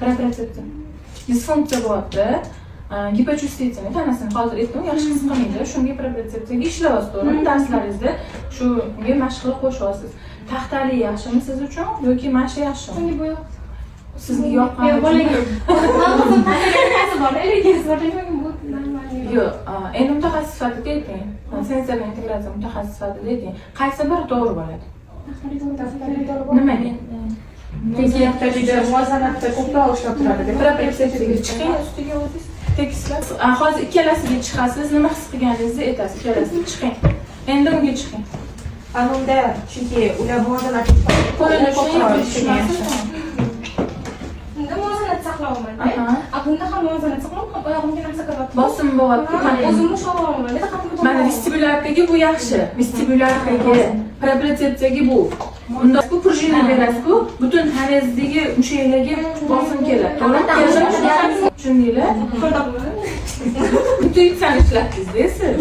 Propriotsepsiya disfunksiya bo'lyapti, гипочувствительный, tanasini, hozir aytdim, yaxshi his qilmaydi. Shunga propriotsepsiyaga ishlayapsiz, to'g'rimi? Darslaringizda shunga mashqlar qo'shyapsiz. Taxtali yaxshimi siz uchun yoki mana shu yaxshimi? Unga bu yoq. Sizga yoqqani Yo'q, uchun. Bolaga. Energiyasi bor, energiyasi bor, lekin bu нормальный. Yo'q, endi mutaxassis sifatida ayting, sensorli integratsiya mutaxassis sifatida ayting, qaysi biri to'g'ri bo'ladi? Nimaga? Chunki taxtalida muvozanatda ko'proq ishlab turadi. Propriotsepsiyaga chiqing, ustiga o'zingiz tekislab. Hozir ikkalasiga chiqasiz, nima his qilganingizni aytasiz. Ikkalasiga chiqing, endi unga chiqing. Ana unda, chunki ular muvozanat Qo'lini ko'proq ushlang. ishlagan yaxshi. Bunda muvozanat saqlayapman. Aha. A bunda ham muvozanat saqlab, ham oyog'imga narsa kiryapti. Bosim bo'lyapti. O'zimni ushlab olaman. Diqqatimni. Mana, vestibulyarkaga bu yaxshi, vestibulyarkaga, propriotsepsiyaga bu. Unda bu пружина berasiz-ku, butun tanangizdagi mushaklarga bosim keladi, to'g'rimi? Keladimi? Tushundinglar? Intuitsiyani ishlatdingiz-da siz.